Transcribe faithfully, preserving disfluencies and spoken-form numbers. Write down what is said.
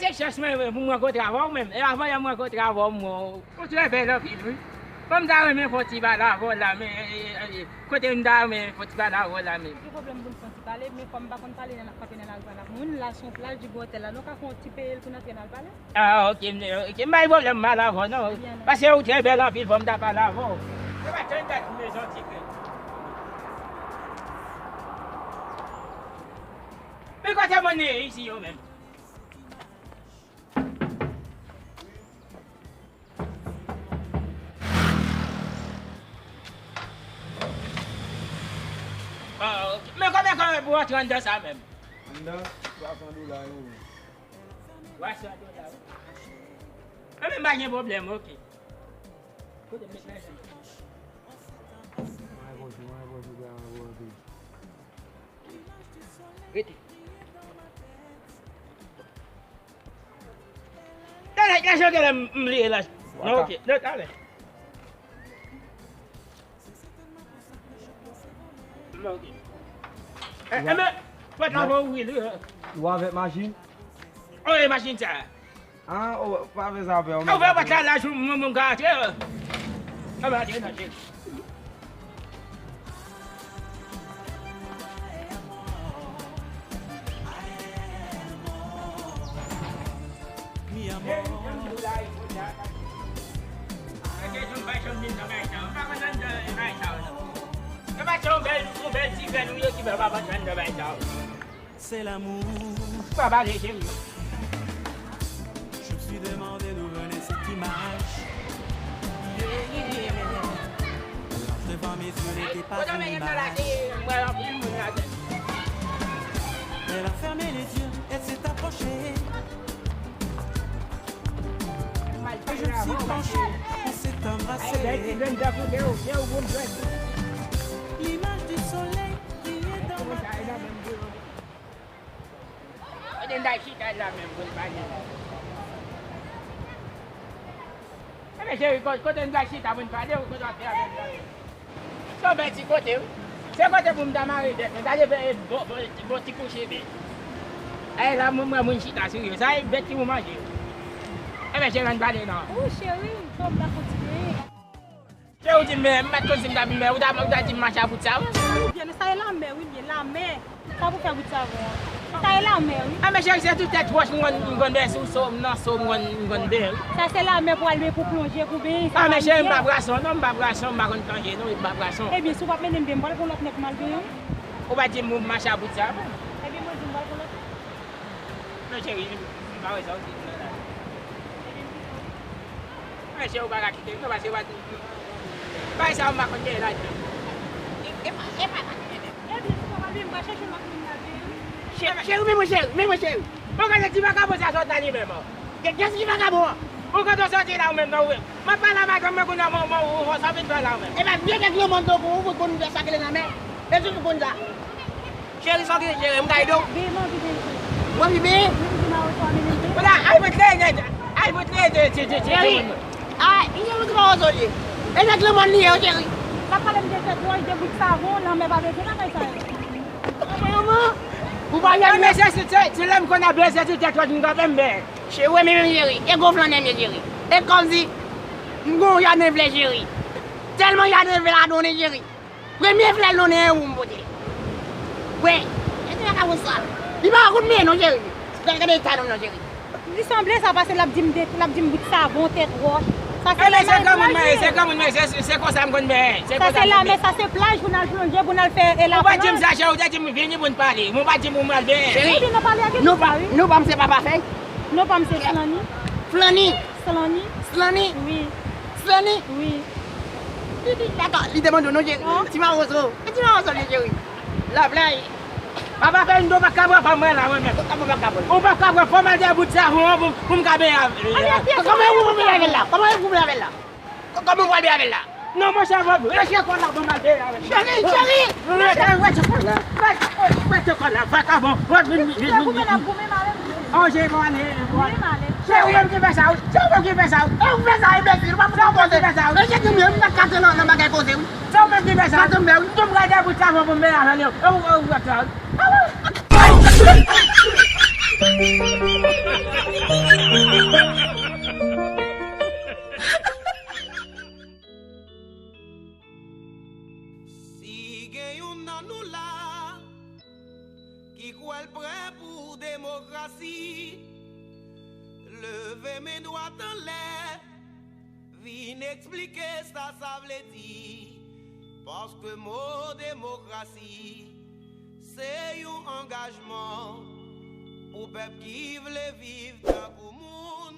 E chèch mwen pou m rankontre avè w menm. E avan yè m rankontre avè w, m wè w trè bèl anpil, wi. Bon, m ta renmen fè yon ti pale avè w la, men, e, e, e, kote m ta renmen fè yon ti pale avè w la menm. Ki pwoblèm pou n fè yon ti pale, men kòm m pa konn pale nan, frape nan lari pa la. Moun la, se yon plaj, di bò otèl la, nou ka fè yon ti peye l pou n antre n al pale? Ah, ok, m, ok, m pa gen pwoblèm, m pale avè w, non. Paske ou trè bèl anpil, fò m ta pale avè w. Se pa tann dat m bezwen ti pè. Men kote moun ye isi yo menm? Ah, ok. Men konbyen kòb pou rantre anndan sa menm? Anndan, twa san dola yo. Twa san dola, wi. Enben, m pa gen pwoblèm, ok. Kote m met lajan? Mwen, bonjou, mwen, bonjou, gran, mwen, bonjou. Rete. Talè, lajan genlè m bliye la. Non, ok. Non, talè. Non, ok. E, e, men, pòt la pa ouvri li, wi. Ou avèk machin? Oh, e machin sa. Ah, ou pa fè sa, pè. Ou fè pòt la laj, moun, moun ka antre. Ann antre nan cheri. Cheri, jan m di w la, e kounye a, paske jan m pa janm vin nan bagay sa yo, m pa konn anndan bagay sa yo, non. Se pa se yon bèl, yon bèl ti grèn ou ye ki fè w pa antre anndan bagay sa yo. C'est l'amour. Pa pale, cheri. Je me suis demandé d'où venait cette image. L'ange devant mes yeux n'était pas une image. Elle a fermé les yeux, elle s'est approchée. Et je me suis penché, on s'est embrassé. L'image du soleil brillait dans ma tête. Kote n ta chita la menm pou n pale la? Enben, cheri, ko-, kote n ta chita pou n pale, ou kote w ap fè avè m la? Se yon bèl ti kote, wi. Se kote pou m ta mare bèt mwen. Gade bèl, bon, bon, bon ti kouche bèt. Ay, la, mwen, mwen, moun chita sou yo. Sa e bèt ki pou manje. Enben, cheri, ann pale non. Wi, cheri, fò m ta kontinye. Cheri, ou di m, men, m pa t konn si m ta vin, men ou ta, ou ta di m mache a bout sa, wi. Wi, byen, sa e lanmè, wi, byen, lanmè. Sa pou fè bout savon an. Sa e lanmè, wi. Ah, men cheri, se tout tèt wòch m konn, m konn benyen sou so, nan so m konn, m konn benyen, wi. Sa se lanmè pou al benyen, pou plonje, pou benyen. Ah, men cheri, m pa brason, non, m pa brason, m pa konn plonje, non, m pa brason. Ebyen, si w p ap mennen m benyen, m pral pran lòt nèg m al benyen, wi. Ou pa di m ou mache a bout savon. Ebyen, mwen di m pral pran lòt nèg. Non, cheri, m pa wè sa w di m nan la. Ebyen, m di sa. Mwen, cheri, ou pa ka kite m, non, paske w pa di m. Bagay sa yo m pa konn genyen ladan. E, e pa, e pa sa ki genyen. Ebyen, si w pa vin, m pral chèche lòt moun nan, cheri. Cheri, men mwen, cheri, men mwen, cheri. Ou konnen ti vakabon sa sot la li menm, an? Kiyès ki vakabon an? Ou kote w soti la, ou menm, non, ou menm. M ap pale a madanm mwen kounye a, mwen, mwen, ou, ou, sa w vin fè la, ou menm. E pa vye nèg lemonn tankou ou, ou konn fè sa k rele lanmè. E si w konn sa. Cheri, sa w gen, cheri, m ka ede w? Bebe, m anvi bebe. Ou anvi bebe? Wi, m di Mawozo a mennen m bebe. Kounye a, al vote lè nèt. Al vote lè nèt, cheri. Cheri, a, li se moun ki Mawozo li ye. E nèg lemonn li ye, wi, cheri. L ap pale m de tèt wòch, de bout savon, lanmè pa bezwen bagay sa yo. Manman, ou pa jwenn. Mesye, se, se, se lè m konn ap beze sou tèt wòch, m kanpe m bè. Cheri, wi, men, men, cheri, e gwo flannè m ye, cheri. E kòmsi m gon jaden flè, cheri. Tèlman jaden flè la donnen, cheri. Premye flè l donnen, e ou m pote. Wi, e ti vakabon sa. Li pa konn men non, cheri. Gade, gade eta nonm nan, cheri. Li sanble sa, paske l ap di m de, l ap di m bout savon, tèt wòch. Sa se lanmè, se granmoun mwen ye, se granmoun mwen ye, se, se konsa m konn men. Sa se lanmè, sa se plaj pou n al plonje, pou n al fè, e la plaj. Ou pa di m sa, cheri, ou te di m vini pou n pale. Men ou pa di m ou m al benyen. Cheri, nou pa, nou pa m se papa fèy. Non pa m se Flani. Flani. Slani. Slani. Wi. Slani. Wi. Li, li, dakò, li te mande w non, cheri. Ti Mawozo. E ti Mawozo li, cheri. Laplay. Papa fè yon do pa ka pran fanm mwen la, mwen menm. Ou pa ka pran fanm. Ou pa ka pran fanm al dèyè bout savon an pou, pou m ka benyen avè l. Kòman ou pou benyen avè l la? Kòman ou pou benyen avè l la? Kòman ou pral benyen avè l la? Non, monchè, mwen, rete kò la, bon, m al benyen avè l. Cheri, cheri. Rete, rete kò la. Rete, rete kò la, vakabon. Vin, vin, vin, vin, vin. Anje, bon, ale, bon, ale. Se ou menm ki fè sa, wi. Se ou menm ki fè sa, wi. E ou fè sa, enbesil, ou pa pou koze. Se ou menm ki fè sa, wi. E se ki menm, m pa ka antre nan, nan bagay koze, wi. Se ou menm ki fè sa. Sa tonbe, wi. Tonbe, gade bout savon pou m benyen avè l yo. E ou, e ou, e ou. Si gen youn nan nou la ki kwè l prè pou demokrasi, leve men dwat anlè, vin eksplike sa sa vle di. Paske mo demokrasi se yon angajman pou pèp ki vle viv tankou moun.